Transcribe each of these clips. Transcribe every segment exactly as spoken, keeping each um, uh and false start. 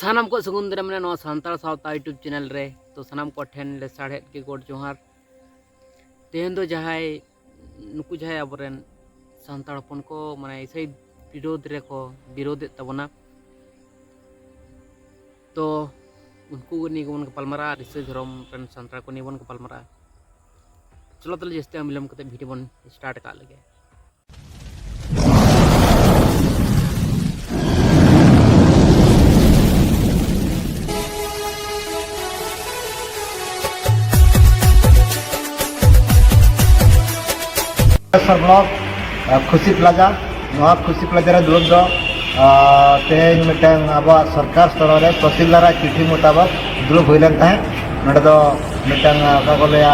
ᱥᱟᱱᱟᱢ ᱠᱚ ᱥᱟᱹᱜᱩᱱ ᱫᱟᱨᱟᱢ ᱱᱚᱣᱟ ᱥᱟᱱᱛᱟᱲ ᱥᱟᱶᱛᱟ YouTube ᱪᱮᱱᱮᱞ ᱨᱮ᱾ ᱛᱚ ᱥᱟᱱᱟᱢ ᱠᱚ ᱴᱷᱮᱱ ᱞᱮᱥᱟᱲᱦᱮᱫ ᱜᱮ ᱜᱚᱰ ᱡᱚᱦᱟᱨ᱾ ᱛᱮᱦᱮᱧ ᱫᱚ ᱡᱟᱦᱟᱸᱭ, ᱱᱩᱠᱩ ᱡᱟᱦᱟᱸᱭ ᱟᱵᱚᱨᱮᱱ ᱥᱟᱱᱛᱟᱲ ᱦᱚᱯᱚᱱ ᱠᱚ ᱢᱟᱱᱮ ᱤᱥᱟᱹᱭ ᱵᱤᱨᱳᱫᱷ ᱨᱮᱠᱚ ᱵᱤᱨᱳᱫᱷᱮᱫ ᱛᱟᱵᱚᱱᱟ, ᱛᱚ ᱩᱱᱠᱩ ᱱᱤᱭᱮ ᱜᱮᱵᱚᱱ ᱜᱟᱯᱟᱞᱢᱟᱨᱟᱜᱼᱟ, ᱤᱥᱟᱹᱭ ᱫᱷᱚᱨᱚᱢ ᱨᱮᱱ ᱥᱟᱱᱛᱟᱲ ᱠᱚ ᱱᱤᱭᱮ ᱵᱚᱱ ᱜᱟᱯᱟᱞᱢᱟᱨᱟᱜᱼᱟ᱾ ᱪᱚᱞᱚ ᱛᱟᱦᱞᱮ ᱡᱟᱹᱥᱛᱤ ᱵᱟᱝ ᱵᱤᱞᱚᱢ ᱠᱟᱛᱮ ᱵᱷᱤᱰᱤᱭᱳ ᱵᱚᱱ ᱥᱴᱟᱨᱴ ᱠᱟᱜ ᱞᱮᱜᱮ᱾ ᱵᱞᱚᱠ, ᱟ, ᱠᱷᱩᱥᱤ ᱯᱞᱟᱡᱟ᱾ ᱱᱚᱣᱟ ᱠᱷᱩᱥᱤ ᱯᱞᱟᱡᱟ ᱨᱮ ᱫᱩᱲᱩᱵ ᱫᱚ, ᱟ, ᱛᱮᱦᱮᱧ ᱢᱤᱫᱴᱟᱝ ᱟᱵᱚᱣᱟᱜ ᱥᱚᱨᱠᱟᱨ ᱥᱛᱚᱨ ᱨᱮ ᱛᱚᱦᱥᱤᱞᱫᱟᱨᱟᱜ ᱪᱤᱴᱷᱤ ᱢᱩᱛᱟᱵᱚᱠ ᱫᱩᱲᱩᱵ ᱦᱩᱭ ᱞᱮᱱ ᱛᱟᱦᱮᱸᱫ᱾ ᱱᱚᱰᱮ ᱫᱚ ᱢᱤᱫᱴᱟᱝ, ᱟ, ᱚᱠᱟ ᱠᱚ ᱞᱟᱹᱭᱟ,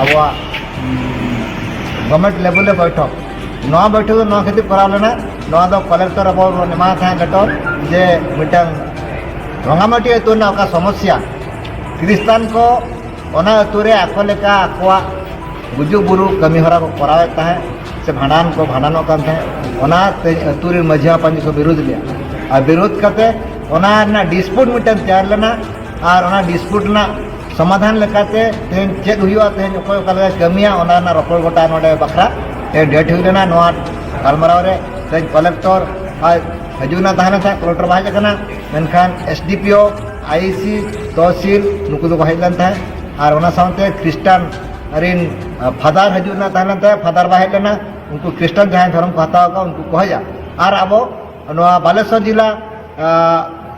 ᱟᱵᱚᱣᱟᱜ, ᱩᱢ, ᱜᱚᱵᱷᱢᱮᱱᱴ ᱞᱮᱵᱮᱞ ᱨᱮ ᱵᱚᱭᱴᱷᱚᱠ᱾ ᱱᱚᱣᱟ ᱵᱚᱭᱴᱷᱚᱠ ᱫᱚ ᱱᱚᱣᱟ ᱠᱷᱟᱹᱛᱤᱨ ᱠᱚᱨᱟᱣ ᱞᱮᱱᱟ, ᱱᱚᱣᱟ ᱫᱚ ᱠᱚᱞᱮᱠᱴᱚᱨ ᱟᱵᱚ ᱵᱚᱱ ᱮᱢᱟ ᱛᱟᱦᱮᱸᱫ ᱞᱮᱴᱚᱨ, ᱡᱮ ᱢᱤᱫᱴᱟᱝ ᱨᱚᱝᱜᱟᱢᱟᱹᱴᱤ ᱟᱹᱛᱩ ᱨᱮᱱᱟᱜ ᱚᱠᱟ ᱥᱚᱢᱚᱥᱥᱟ, ᱠᱷᱨᱤᱥᱴᱟᱱ ᱠᱚ ᱚᱱᱟ ᱟᱹᱛᱩ ᱨᱮ ᱟᱠᱚ ᱞᱮᱠᱟ ᱟᱠᱚᱣᱟᱜ ᱜᱩᱡᱩᱜ ᱵᱩᱨᱩ ᱠᱟᱹᱢᱤ ᱦᱚᱨᱟ ᱠᱚ ᱠᱚᱨᱟᱣᱮᱫ ᱛᱟᱦᱮᱸᱫ, ᱥᱮ ᱵᱷᱟᱸᱰᱟᱱ ᱠᱚ ᱵᱷᱟᱸᱰᱟᱱᱚᱜ ᱠᱟᱱ ᱛᱟᱦᱮᱸᱫ, ᱚᱱᱟ ᱛᱮ ᱟᱹᱛᱩ ᱨᱮᱱ ᱢᱟᱹᱡᱷᱤ ᱢᱟᱯᱟᱧᱡᱤ ᱠᱚ ᱵᱤᱨᱳᱫ ᱞᱮᱫᱟ᱾ ᱟᱨ ᱵᱤᱨᱳᱫ ᱠᱟᱛᱮ ᱚᱱᱟ ᱨᱮᱱᱟᱜ ᱰᱤᱥᱯᱩᱴ ᱢᱤᱫᱴᱟᱝ ᱛᱮᱭᱟᱨ ᱞᱮᱱᱟ, ᱟᱨ ᱚᱱᱟ ᱰᱤᱥᱯᱩᱴ ᱨᱮᱱᱟᱜ ᱥᱚᱢᱟᱫᱷᱟᱱ ᱞᱮᱠᱟᱛᱮ ᱛᱮᱦᱮᱧ ᱪᱮᱫ ᱦᱩᱭᱩᱜᱼᱟ, ᱛᱮᱦᱮᱧ ᱚᱠᱚᱭ ᱚᱠᱟ ᱞᱮᱠᱟᱭ ᱠᱟᱹᱢᱤᱭᱟ, ᱚᱱᱟ ᱨᱮᱱᱟᱜ ᱨᱚᱯᱚᱲ ᱜᱚᱴᱟ ᱱᱚᱰᱮ ᱵᱟᱠᱷᱨᱟ ᱛᱮᱦᱮᱧ ᱰᱮᱴ ᱦᱩᱭ ᱞᱮᱱᱟ᱾ ᱱᱚᱣᱟ ᱜᱟᱞᱢᱟᱨᱟᱣ ᱨᱮ ᱛᱮᱦᱮᱧ ᱠᱚᱞᱮᱠᱴᱚᱨ ᱟᱡ ᱦᱤᱡᱩᱜ ᱨᱮᱱᱟᱜ ᱛᱟᱦᱮᱸ ᱞᱮᱱ ᱛᱟᱦᱮᱸᱫ, ᱠᱚᱞᱮᱠᱴᱚᱨ ᱵᱟᱭ ᱦᱮᱡ ᱟᱠᱟᱱᱟ, ᱢᱮᱱᱠᱷᱟᱱ ᱮᱥ ᱰᱤ ᱯᱤ ᱳ, ᱟᱭ ᱥᱤ, ᱛᱚᱦᱥᱤᱞ ᱱᱩᱠᱩ ᱫᱚᱠᱚ ᱦᱮᱡ ᱞᱮᱱ ᱛᱟᱦᱮᱸᱫ᱾ ᱟᱨ ᱚᱱᱟ ᱥᱟᱶᱛᱮ ᱠᱷᱨᱤᱥᱴᱟᱱ ᱨᱤᱱ, ᱟ, ᱯᱷᱟᱫᱟᱨ ᱦᱤᱡᱩᱜ ᱨᱮᱱᱟᱜ ᱛᱟᱦᱮᱸ ᱞᱮᱱ ᱛᱟᱦᱮᱸᱫ, ᱯᱷᱟᱫᱟᱨ ᱵᱟᱭ ᱦᱮᱡ ᱞᱮᱱᱟ᱾ ᱩᱱᱠᱩ ᱠᱷᱨᱤᱥᱴᱟᱱ ᱡᱟᱦᱟᱸᱭ ᱫᱷᱚᱨᱚᱢ ᱠᱚ ᱦᱟᱛᱟᱣ ᱟᱠᱟᱫ ᱩᱱᱠᱩ ᱠᱚ ᱦᱮᱡᱼᱟ᱾ ᱟᱨ ᱟᱵᱚ ᱱᱚᱣᱟ ᱵᱟᱞᱮᱥᱚᱨ ᱡᱮᱞᱟ, ᱟ,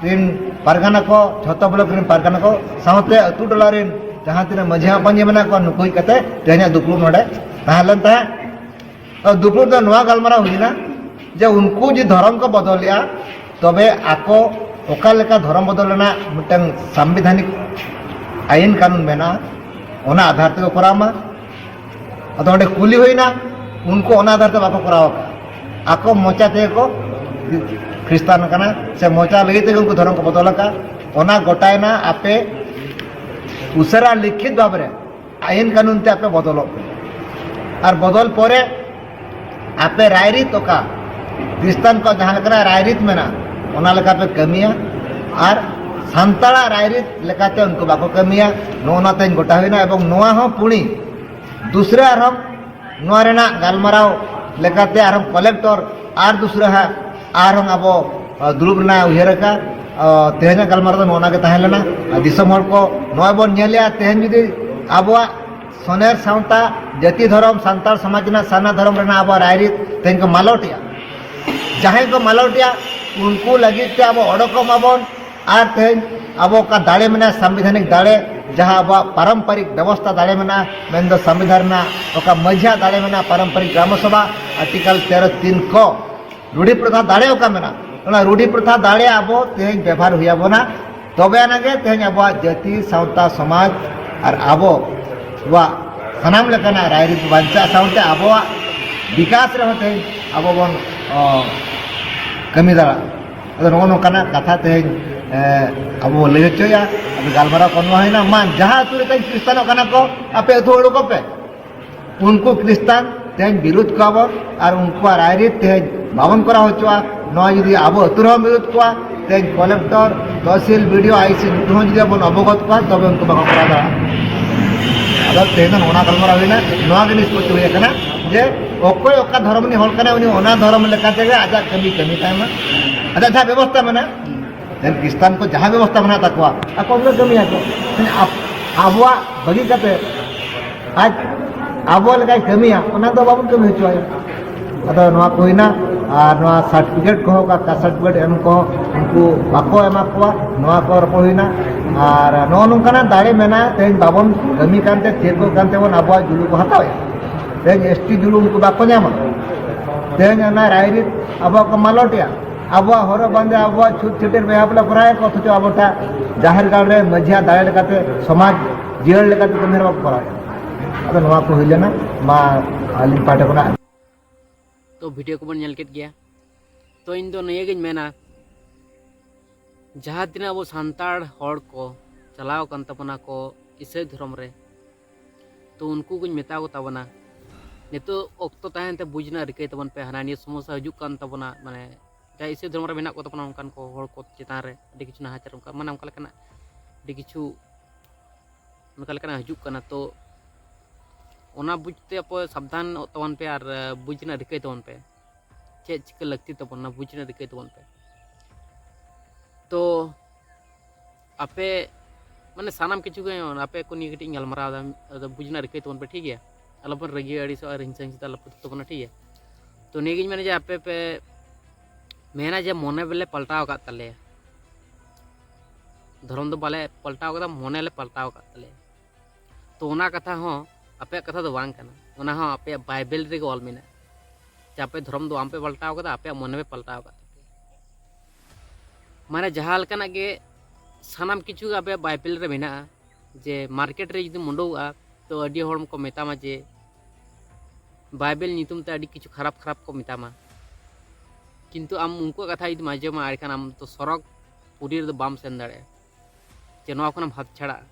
ᱨᱤᱱ ᱯᱟᱨᱜᱟᱱᱟ ᱠᱚ, ᱡᱷᱚᱛᱚ ᱵᱞᱚᱠ ᱨᱤᱱ ᱯᱟᱨᱜᱟᱱᱟ ᱠᱚ ᱥᱟᱶᱛᱮ ᱟᱹᱛᱩ ᱴᱚᱞᱟ ᱨᱤᱱ ᱡᱟᱦᱟᱸ ᱛᱤᱱᱟᱹᱜ ᱢᱟᱹᱡᱷᱤ ᱢᱟᱯᱟᱧᱡᱤ ᱢᱮᱱᱟᱜ ᱠᱚᱣᱟ, ᱱᱩᱠᱩ ᱦᱮᱡ ᱠᱟᱛᱮ ᱛᱮᱦᱮᱧᱟᱜ ᱫᱩᱯᱲᱩᱵ ᱱᱚᱰᱮ ᱛᱟᱦᱮᱸ ᱞᱮᱱ ᱛᱟᱦᱮᱸᱫ᱾ ᱟᱨ ᱫᱩᱯᱲᱩᱵ ᱫᱚ ᱱᱚᱣᱟ ᱜᱟᱞᱢᱟᱨᱟᱣ ᱦᱩᱭᱱᱟ ᱡᱮ ᱩᱱᱠᱩ ᱡᱩᱫᱤ ᱫᱷᱚᱨᱚᱢ ᱠᱚ ᱵᱚᱫᱚᱞᱮᱜᱼᱟ, ᱛᱚᱵᱮ ᱟᱠᱚ ᱚᱠᱟ ᱞᱮᱠᱟ ᱫᱷᱚᱨᱚᱢ ᱵᱚᱫᱚᱞ ᱨᱮᱱᱟᱜ ᱢᱤᱫᱴᱟᱝ ᱥᱟᱝᱵᱤᱫᱷᱟᱱᱤᱠ ᱟᱭᱤᱱ ᱠᱟᱹᱱᱩᱱ ᱢᱮᱱᱟᱜᱼᱟ, ᱚᱱᱟ ᱟᱫᱷᱟᱨ ᱛᱮᱠᱚ ᱠᱚᱨᱟᱣ ᱢᱟ᱾ ᱟᱫᱚ ᱚᱸᱰᱮ ᱠᱩᱞᱤ ᱦᱩᱭᱱᱟ, ᱩᱱᱠᱩ ᱚᱱᱟ ᱟᱫᱷᱟᱨ ᱛᱮ ᱵᱟᱠᱚ ᱠᱚᱨᱟᱣ ᱟᱠᱟᱫᱼᱟ᱾ ᱟᱠᱚ ᱢᱚᱪᱟ ᱛᱮᱜᱮ ᱠᱚ ᱠᱷᱨᱤᱥᱴᱟᱱ ᱠᱟᱱᱟ, ᱥᱮ ᱢᱚᱪᱟ ᱞᱟᱹᱜᱤᱫ ᱛᱮᱜᱮ ᱩᱱᱠᱩ ᱫᱷᱚᱨᱚᱢ ᱠᱚ ᱵᱚᱫᱚᱞ ᱟᱠᱟᱫᱼᱟ᱾ ᱚᱱᱟ ᱜᱚᱴᱟᱭᱮᱱᱟ ᱟᱯᱮ ᱩᱥᱟᱹᱨᱟ ᱞᱤᱠᱷᱤᱛ ᱵᱷᱟᱵᱽ ᱨᱮ ᱟᱭᱤᱱ ᱠᱟᱹᱱᱩᱱ ᱛᱮ ᱟᱯᱮ ᱵᱚᱫᱚᱞᱚᱜ ᱯᱮ᱾ ᱟᱨ ᱵᱚᱫᱚᱞ ᱯᱚᱨᱮ ᱟᱯᱮ ᱨᱟᱭᱨᱤᱛ ᱚᱠᱟ ᱠᱷᱨᱤᱥᱴᱟᱱ ᱠᱚ ᱡᱟᱦᱟᱸ ᱞᱮᱠᱟᱱᱟᱜ ᱨᱟᱭᱨᱤᱛ ᱢᱮᱱᱟᱜᱼᱟ, ᱚᱱᱟ ᱞᱮᱠᱟ ᱯᱮ ᱠᱟᱹᱢᱤᱭᱟ᱾ ᱟᱨ ᱥᱟᱱᱛᱟᱲᱟᱜ ᱨᱟᱭᱨᱤᱛ ᱞᱮᱠᱟᱛᱮ ᱩᱱᱠᱩ ᱵᱟᱠᱚ ᱠᱟᱹᱢᱤᱭᱟ᱾ ᱱᱚᱜᱼᱚ ᱱᱚᱣᱟ ᱛᱮᱦᱮᱧ ᱜᱚᱴᱟ ᱦᱩᱭᱱᱟ᱾ ᱮᱵᱚᱝ ᱱᱚᱣᱟ ᱦᱚᱸ ᱯᱩᱬᱤ ᱫᱩᱥᱨᱟ ᱟᱨᱦᱚᱸ ᱱᱚᱣᱟ ᱨᱮᱱᱟᱜ ᱜᱟᱞᱢᱟᱨᱟᱣ ᱞᱮᱠᱟᱛᱮ ᱟᱨᱦᱚᱸ ᱠᱚᱞᱮᱠᱴᱚᱨ ᱟᱨ ᱫᱩᱥᱨᱟ ᱦᱟᱸᱜ ᱟᱨᱦᱚᱸ ᱟᱵᱚ, ᱟ, ᱫᱩᱲᱩᱵ ᱨᱮᱱᱟᱜ ᱩᱭᱦᱟᱹᱨ ᱟᱠᱟᱫ᱾ ᱟ, ᱛᱮᱦᱮᱧᱟᱜ ᱜᱟᱞᱢᱟᱨᱟᱣ ᱫᱚ ᱱᱚᱜᱼᱚ ᱱᱚᱣᱟ ᱜᱮ ᱛᱟᱦᱮᱸ ᱞᱮᱱᱟ᱾ ᱟᱨ ᱫᱤᱥᱚᱢ ᱦᱚᱲ ᱠᱚ ᱱᱚᱜᱼᱚᱭ ᱵᱚᱱ ᱧᱮᱞᱮᱜᱼᱟ, ᱛᱮᱦᱮᱧ ᱡᱩᱫᱤ ᱟᱵᱚᱣᱟᱜ ᱥᱚᱱᱮᱨ ᱥᱟᱶᱛᱟ, ᱡᱟᱹᱛᱤ ᱫᱷᱚᱨᱚᱢ, ᱥᱟᱱᱛᱟᱲ ᱥᱚᱢᱟᱡᱽ ᱨᱮᱱᱟᱜ ᱥᱟᱨᱱᱟ ᱫᱷᱚᱨᱚᱢ ᱨᱮᱱᱟᱜ ᱟᱵᱚᱣᱟᱜ ᱨᱟᱭᱨᱤᱛ ᱛᱮᱦᱮᱧ ᱠᱚ ᱢᱟᱞᱚᱴᱮᱜᱼᱟ, ᱡᱟᱦᱟᱸᱭ ᱠᱚ ᱢᱟᱞᱚᱴᱮᱜᱼᱟ, ᱩᱱᱠᱩ ᱞᱟᱹᱜᱤᱫ ᱛᱮ ᱟᱵᱚ ᱚᱰᱚᱠᱚᱜ ᱢᱟᱵᱚᱱ᱾ ᱟᱨ ᱛᱮᱦᱮᱧ ᱟᱵᱚ ᱚᱠᱟ ᱫᱟᱲᱮ ᱢᱮᱱᱟᱜᱼᱟ, ᱥᱟᱝᱵᱤᱫᱷᱟᱱᱤᱠ ᱫᱟᱲᱮ, ᱡᱟᱦᱟᱸ ᱟᱵᱚᱣᱟᱜ ᱯᱟᱨᱚᱢᱯᱚᱨᱤᱠ ᱵᱮᱵᱚᱥᱛᱷᱟ ᱫᱟᱲᱮ ᱢᱮᱱᱟᱜᱼᱟ, ᱢᱮᱱᱫᱚ ᱥᱟᱝᱵᱤᱫᱷᱟᱱ ᱨᱮᱱᱟᱜ ᱚᱠᱟ ᱢᱟᱹᱡᱷᱤᱭᱟᱜ ᱫᱟᱲᱮ ᱢᱮᱱᱟᱜᱼᱟ, ᱯᱟᱨᱚᱢᱯᱚᱨᱤᱠ ᱜᱨᱟᱢᱚ ᱥᱚᱵᱷᱟ, ᱟᱨᱴᱤᱠᱟᱞ ᱛᱮᱨᱚ ᱛᱤᱱ ᱠᱚ, ᱨᱩᱰᱷᱤ ᱯᱨᱚᱛᱷᱟ ᱫᱟᱲᱮ ᱚᱠᱟ ᱢᱮᱱᱟᱜᱼᱟ, ᱚᱱᱟ ᱨᱩᱰᱷᱤ ᱯᱨᱚᱛᱷᱟ ᱫᱟᱲᱮ ᱟᱵᱚ ᱛᱮᱦᱮᱧ ᱵᱮᱵᱷᱟᱨ ᱦᱩᱭ ᱟᱵᱚᱱᱟ᱾ ᱛᱚᱵᱮ ᱟᱱᱟᱜ ᱜᱮ ᱛᱮᱦᱮᱧ ᱟᱵᱚᱣᱟᱜ ᱡᱟᱹᱛᱤ, ᱥᱟᱶᱛᱟ, ᱥᱚᱢᱟᱡᱽ ᱟᱨ ᱟᱵᱚᱣᱟᱜ ᱥᱟᱱᱟᱢ ᱞᱮᱠᱟᱱᱟᱜ ᱨᱟᱭᱨᱤᱛ ᱵᱟᱧᱪᱟᱜ ᱥᱟᱶᱛᱮ ᱟᱵᱚᱣᱟᱜ ᱵᱤᱠᱟᱥ ᱨᱮᱦᱚᱸ ᱛᱮᱦᱮᱧ ᱟᱵᱚ ᱵᱚᱱ, ᱚ, ᱠᱟᱹᱢᱤ ᱫᱟᱲᱮᱭᱟᱜᱼᱟ᱾ ᱟᱫᱚ ᱱᱚᱜᱼᱚ ᱱᱚᱝᱠᱟᱱᱟᱜ ᱠᱟᱛᱷᱟ ᱛᱮᱦᱮᱧ, ᱮ, ᱟᱵᱚ ᱵᱚᱱ ᱞᱟᱹᱭ ᱦᱚᱪᱚᱭᱟ᱾ ᱟᱫᱚ ᱜᱟᱞᱢᱟᱨᱟᱣ ᱠᱚ ᱱᱚᱣᱟ ᱦᱩᱭᱱᱟ, ᱢᱟ ᱡᱟᱦᱟᱸ ᱟᱹᱛᱩ ᱨᱮ ᱛᱮᱦᱮᱧ ᱠᱷᱨᱤᱥᱴᱟᱱᱚᱜ ᱠᱟᱱᱟ ᱠᱚ, ᱟᱯᱮ ᱟᱹᱛᱩ ᱦᱚᱲ ᱩᱰᱩᱠᱚᱜ ᱯᱮ᱾ ᱩᱱᱠᱩ ᱠᱷᱨᱤᱥᱴᱟᱱ ᱛᱮᱦᱮᱧ ᱵᱤᱨᱩᱫᱷ ᱠᱚᱣᱟ ᱵᱚᱱ ᱟᱨ ᱩᱱᱠᱩᱣᱟᱜ ᱨᱟᱭᱨᱤᱛ ᱛᱮᱦᱮᱧ ᱵᱟᱵᱚᱱ ᱠᱚᱨᱟᱣ ᱦᱚᱪᱚᱣᱟ᱾ ᱱᱚᱣᱟ ᱡᱩᱫᱤ ᱟᱵᱚ ᱟᱹᱛᱩ ᱨᱮᱦᱚᱸ ᱵᱤᱨᱩᱫᱷ ᱠᱚᱣᱟ, ᱛᱮᱦᱮᱧ ᱠᱚᱞᱮᱠᱴᱚᱨ, ᱛᱚᱦᱥᱤᱞ, ᱵᱤᱰᱤᱳ, ᱟᱭᱥᱤ ᱱᱩᱠᱩ ᱦᱚᱸ ᱡᱩᱫᱤ ᱵᱚᱱ ᱚᱵᱚᱜᱚᱛ ᱠᱚᱣᱟ, ᱛᱚᱵᱮ ᱩᱱᱠᱩ ᱵᱟᱠᱚ ᱠᱚᱨᱟᱣ ᱫᱟᱲᱮᱭᱟᱜᱼᱟ᱾ ᱟᱫᱚ ᱛᱮᱦᱮᱧ ᱫᱚ ᱱᱚᱣᱟ ᱜᱟᱞᱢᱟᱨᱟᱣ ᱦᱩᱭᱱᱟ, ᱱᱚᱣᱟ ᱜᱮ ᱱᱤᱥᱯᱚᱛᱤ ᱦᱩᱭ ᱟᱠᱟᱱᱟ ᱡᱮ ᱚᱠᱚᱭ ᱚᱠᱟ ᱫᱷᱚᱨᱚᱢ ᱨᱤᱱᱤᱡ ᱦᱚᱲ ᱠᱟᱱᱟᱭ, ᱩᱱᱤ ᱚᱱᱟ ᱫᱷᱚᱨᱚᱢ ᱞᱮᱠᱟ ᱛᱮᱜᱮ ᱟᱡᱟᱜ ᱠᱟᱹᱢᱤ ᱠᱟᱹᱢᱤ ᱛᱟᱭ ᱢᱟ᱾ ᱟᱡᱟᱜ ᱡᱟᱦᱟᱸ ᱵᱮᱵᱚᱥᱛᱷᱟ ᱢᱮᱱᱟᱜᱼᱟ, ᱛᱮᱦᱮᱧ ᱠᱷᱨᱤᱥᱴᱟᱱ ᱠᱚ ᱡᱟᱦᱟᱸ ᱵᱮᱵᱚᱥᱛᱷᱟ ᱢᱮᱱᱟᱜ ᱛᱟᱠᱚᱣᱟ, ᱟᱠᱚ ᱠᱚ ᱠᱟᱹᱢᱤᱭᱟᱠᱚ᱾ ᱛᱮᱦᱮᱧ ᱟᱵ-, ᱟᱵᱚᱣᱟᱜ ᱵᱟᱹᱜᱤ ᱠᱟᱛᱮ ᱟᱡ ᱟᱵᱚ ᱞᱮᱠᱟᱭ ᱠᱟᱹᱢᱤᱭᱟ, ᱚᱱᱟ ᱫᱚ ᱵᱟᱵᱚᱱ ᱠᱟᱹᱢᱤ ᱦᱚᱪᱚᱣᱟᱭᱟ᱾ ᱟᱫᱚ ᱱᱚᱣᱟ ᱠᱚ ᱦᱩᱭᱱᱟ, ᱟᱨ ᱱᱚᱣᱟ ᱥᱟᱨᱴᱤᱯᱷᱤᱠᱮᱴ ᱠᱚᱦᱚᱸ, ᱚᱠᱟ ᱠᱟᱥᱴ ᱥᱟᱨᱴᱤᱯᱷᱤᱠᱮᱴ ᱮᱢ ᱠᱚᱦᱚᱸ ᱩᱱᱠᱩ ᱵᱟᱠᱚ ᱮᱢᱟ ᱠᱚᱣᱟ, ᱱᱚᱣᱟ ᱠᱚ ᱨᱚᱯᱚᱲ ᱦᱩᱭᱱᱟ᱾ ᱟᱨ ᱱᱚᱜᱼᱚ ᱱᱚᱝᱠᱟᱱᱟᱜ ᱫᱟᱲᱮ ᱢᱮᱱᱟᱜᱼᱟ, ᱛᱮᱦᱮᱧ ᱵᱟᱵᱚᱱ ᱠᱟᱹᱢᱤ ᱠᱟᱱᱛᱮ, ᱪᱮᱫ ᱠᱚ ᱠᱟᱱ ᱛᱮᱵᱚᱱ ᱟᱵᱚᱣᱟᱜ ᱡᱩᱞᱩ ᱠᱚ ᱦᱟᱛᱟᱣᱮᱫᱼᱟ᱾ ᱛᱮᱦᱮᱧ ᱮᱥ ᱴᱤ ᱡᱩᱞᱩ ᱩᱱᱠᱩ ᱵᱟᱠᱚ ᱧᱟᱢᱟ᱾ ᱛᱮᱦᱮᱧ ᱚᱱᱟ ᱨᱟᱭᱨᱤᱛ ᱟᱵᱚᱣᱟᱜ ᱠᱚ ᱢᱟᱞᱚᱴᱮᱜᱼᱟ᱾ ᱟᱵᱚᱣᱟᱜ ᱦᱚᱨᱚᱜ ᱵᱟᱸᱫᱮ, ᱟᱵᱚᱣᱟᱜ ᱪᱷᱩᱛ ᱪᱷᱟᱹᱴᱭᱟᱹᱨ ᱵᱤᱦᱟ ᱵᱟᱯᱞᱟ ᱠᱚᱨᱟᱣᱮᱫ ᱠᱚ, ᱚᱛᱷᱚᱪᱚ ᱟᱵᱚ ᱴᱟᱜ ᱡᱟᱦᱮᱨ ᱜᱟᱲ ᱨᱮ ᱢᱟᱹᱡᱷᱤᱭᱟᱜ ᱫᱟᱲᱮ ᱞᱮᱠᱟᱛᱮ ᱥᱚᱢᱟᱡᱽ ᱡᱤᱭᱟᱹᱲ ᱞᱮᱠᱟᱛᱮ ᱠᱟᱹᱢᱤ ᱦᱚᱨᱟ ᱵᱟᱠᱚ ᱠᱚᱨᱟᱣᱮᱫᱼᱟ᱾ ᱟᱫᱚ ᱱᱚᱣᱟ ᱠᱚ ᱦᱩᱭ ᱞᱮᱱᱟ, ᱢᱟ ᱟᱹᱞᱤᱧ ᱯᱟᱦᱴᱟ ᱠᱷᱚᱱᱟᱜ᱾ ᱛᱚ, ᱵᱷᱤᱰᱤᱭᱳ ᱠᱚᱵᱚᱱ ᱧᱮᱞ ᱠᱮᱫ ᱜᱮᱭᱟ᱾ ᱛᱚ, ᱤᱧ ᱫᱚ ᱱᱤᱭᱟᱹᱜᱤᱧ ᱢᱮᱱᱟ, ᱡᱟᱦᱟᱸ ᱛᱤᱱᱟᱹᱜ ᱟᱵᱚ ᱥᱟᱱᱛᱟᱲ ᱦᱚᱲ ᱠᱚ ᱪᱟᱞᱟᱣ ᱟᱠᱟᱱ ᱛᱟᱵᱚᱱᱟ ᱠᱚ ᱤᱥᱟᱹᱭ ᱫᱷᱚᱨᱚᱢ ᱨᱮ, ᱛᱚ, ᱩᱱᱠᱩ ᱠᱚᱧ ᱢᱮᱛᱟ ᱠᱚ ᱛᱟᱵᱚᱱᱟ, ᱱᱤᱛᱚᱜ ᱚᱠᱛᱚ ᱛᱟᱦᱮᱱ ᱛᱮ ᱵᱩᱡᱽ ᱨᱮᱱᱟᱜ ᱨᱤᱠᱟᱹᱭ ᱛᱟᱵᱚᱱ ᱯᱮ᱾ ᱦᱟᱱᱟ ᱱᱤᱭᱟᱹ ᱥᱚᱢᱚᱥᱥᱟ ᱦᱤᱡᱩᱜ ᱠᱟᱱ ᱛᱟᱵᱚᱱᱟ, ᱢᱟᱱᱮ, ᱡᱟᱦᱟᱸᱭ ᱤᱥᱟᱹᱭ ᱫᱷᱚᱨᱚᱢ ᱨᱮ ᱢᱮᱱᱟᱜ ᱠᱚ ᱛᱟᱵᱚᱱᱟ, ᱚᱱᱠᱟᱱ ᱠᱚ ᱦᱚᱲ ᱠᱚ ᱪᱮᱛᱟᱱ ᱨᱮ ᱟᱹᱰᱤ ᱠᱤᱪᱷᱩ ᱱᱟᱦᱟᱪᱟᱨ, ᱚᱱᱠᱟ ᱢᱟᱱᱮ ᱚᱱᱠᱟ ᱞᱮᱠᱟᱱᱟᱜ ᱟᱹᱰᱤ ᱠᱤᱪᱷᱩ ᱚᱱᱠᱟ ᱞᱮᱠᱟᱱᱟᱜ ᱦᱤᱡᱩᱜ ᱠᱟᱱᱟ᱾ ᱛᱚ ᱚᱱᱟ ᱵᱩᱡᱽ ᱛᱮ ᱟᱯᱮ ᱥᱟᱵᱫᱷᱟᱱᱚᱜ ᱛᱟᱵᱚᱱ ᱯᱮ ᱟᱨ ᱵᱩᱡᱽ ᱨᱮᱱᱟᱜ ᱨᱤᱠᱟᱹᱭ ᱛᱟᱵᱚᱱ ᱯᱮ, ᱪᱮᱫ ᱪᱤᱠᱟᱹ ᱞᱟᱹᱠᱛᱤ ᱛᱟᱵᱚᱱᱟ, ᱵᱩᱡᱽ ᱨᱮᱱᱟᱜ ᱨᱤᱠᱟᱹᱭ ᱛᱟᱵᱚᱱ ᱯᱮ᱾ ᱛᱚ ᱟᱯᱮ ᱢᱟᱱᱮ ᱥᱟᱱᱟᱢ ᱠᱤᱪᱷᱩ ᱜᱮ ᱟᱯᱮ ᱠᱚ ᱱᱤᱭᱮ ᱠᱟᱹᱴᱤᱡ ᱤᱧ ᱜᱟᱞᱢᱟᱨᱟᱣ ᱮᱫᱟ, ᱟᱫᱚ ᱵᱩᱡᱽ ᱨᱮᱱᱟᱜ ᱨᱤᱠᱟᱹᱭ ᱛᱟᱵᱚᱱ ᱯᱮ, ᱴᱷᱤᱠ ᱜᱮᱭᱟ? ᱟᱞᱚᱯᱮ ᱨᱟᱹᱜᱤ ᱟᱹᱲᱤᱥᱚᱜᱼᱟ ᱟᱨ ᱦᱤᱝᱥᱟᱹ ᱦᱤᱝᱥᱟᱹ ᱛᱮ ᱟᱞᱚᱯᱮ ᱛᱟᱵᱚᱱᱟ, ᱴᱷᱤᱠ ᱜᱮᱭᱟ? ᱛᱚ ᱱᱤᱭᱟᱹᱜᱤᱧ ᱢᱮᱱᱟ ᱡᱮ ᱟᱯᱮ ᱯᱮ ᱢᱮᱱᱟ ᱡᱮ ᱢᱚᱱᱮ ᱵᱚᱞᱮ ᱯᱟᱞᱴᱟᱣ ᱟᱠᱟᱫ ᱛᱟᱞᱮᱭᱟ, ᱫᱷᱚᱨᱚᱢ ᱫᱚ ᱵᱟᱞᱮ ᱯᱟᱞᱴᱟᱣ ᱠᱟᱫᱟ, ᱢᱚᱱᱮ ᱞᱮ ᱯᱟᱞᱴᱟᱣ ᱟᱠᱟᱫ ᱛᱟᱞᱮᱭᱟ᱾ ᱛᱚ ᱚᱱᱟ ᱠᱟᱛᱷᱟ ᱦᱚᱸ ᱟᱯᱮᱭᱟᱜ ᱠᱟᱛᱷᱟ ᱫᱚ ᱵᱟᱝ ᱠᱟᱱᱟ, ᱚᱱᱟ ᱦᱚᱸ ᱟᱯᱮᱭᱟᱜ ᱵᱟᱭᱵᱮᱞ ᱨᱮᱜᱮ ᱚᱞ ᱢᱮᱱᱟᱜᱼᱟ ᱡᱮ ᱟᱯᱮ ᱫᱷᱚᱨᱚᱢ ᱫᱚ ᱵᱟᱝᱯᱮ ᱯᱟᱞᱴᱟᱣ ᱠᱟᱫᱟ, ᱟᱯᱮᱭᱟᱜ ᱢᱚᱱᱮ ᱯᱮ ᱯᱟᱞᱴᱟᱣ ᱟᱠᱟᱫ ᱛᱟᱯᱮᱭᱟ᱾ ᱢᱟᱱᱮ ᱡᱟᱦᱟᱸ ᱞᱮᱠᱟᱱᱟᱜ ᱜᱮ ᱥᱟᱱᱟᱢ ᱠᱤᱪᱷᱩ ᱜᱮ ᱟᱯᱮᱭᱟᱜ ᱵᱟᱭᱵᱮᱞ ᱨᱮ ᱢᱮᱱᱟᱜᱼᱟ᱾ ᱡᱮ ᱢᱟᱨᱠᱮᱴ ᱨᱮ ᱡᱩᱫᱤᱢ ᱩᱰᱩᱠᱚᱜᱼᱟ, ᱛᱚ ᱟᱹᱰᱤ ᱦᱚᱲ ᱠᱚ ᱢᱮᱛᱟᱢᱟ ᱡᱮ ᱵᱟᱭᱵᱮᱞ ᱧᱩᱛᱩᱢ ᱛᱮ ᱟᱹᱰᱤ ᱠᱤᱪᱷᱩ ᱠᱷᱟᱨᱟᱯ ᱠᱷᱟᱨᱟᱯ ᱠᱚ ᱢᱮᱛᱟᱢᱟ, ᱠᱤᱱᱛᱩ ᱟᱢ ᱩᱱᱠᱩᱣᱟᱜ ᱠᱟᱛᱷᱟ ᱡᱩᱫᱤᱢ ᱟᱸᱡᱚᱢᱟ, ᱮᱱᱠᱷᱟᱱ ᱟᱢ ᱛᱚ ᱥᱚᱨᱚᱜᱽ ᱯᱩᱨᱤ ᱨᱮᱫᱚ ᱵᱟᱢ ᱥᱮᱱ ᱫᱟᱲᱮᱭᱟᱜᱼᱟ, ᱡᱮ ᱱᱚᱣᱟ ᱠᱷᱚᱱᱮᱢ ᱦᱟᱛ ᱪᱷᱟᱲᱟᱜᱼᱟ,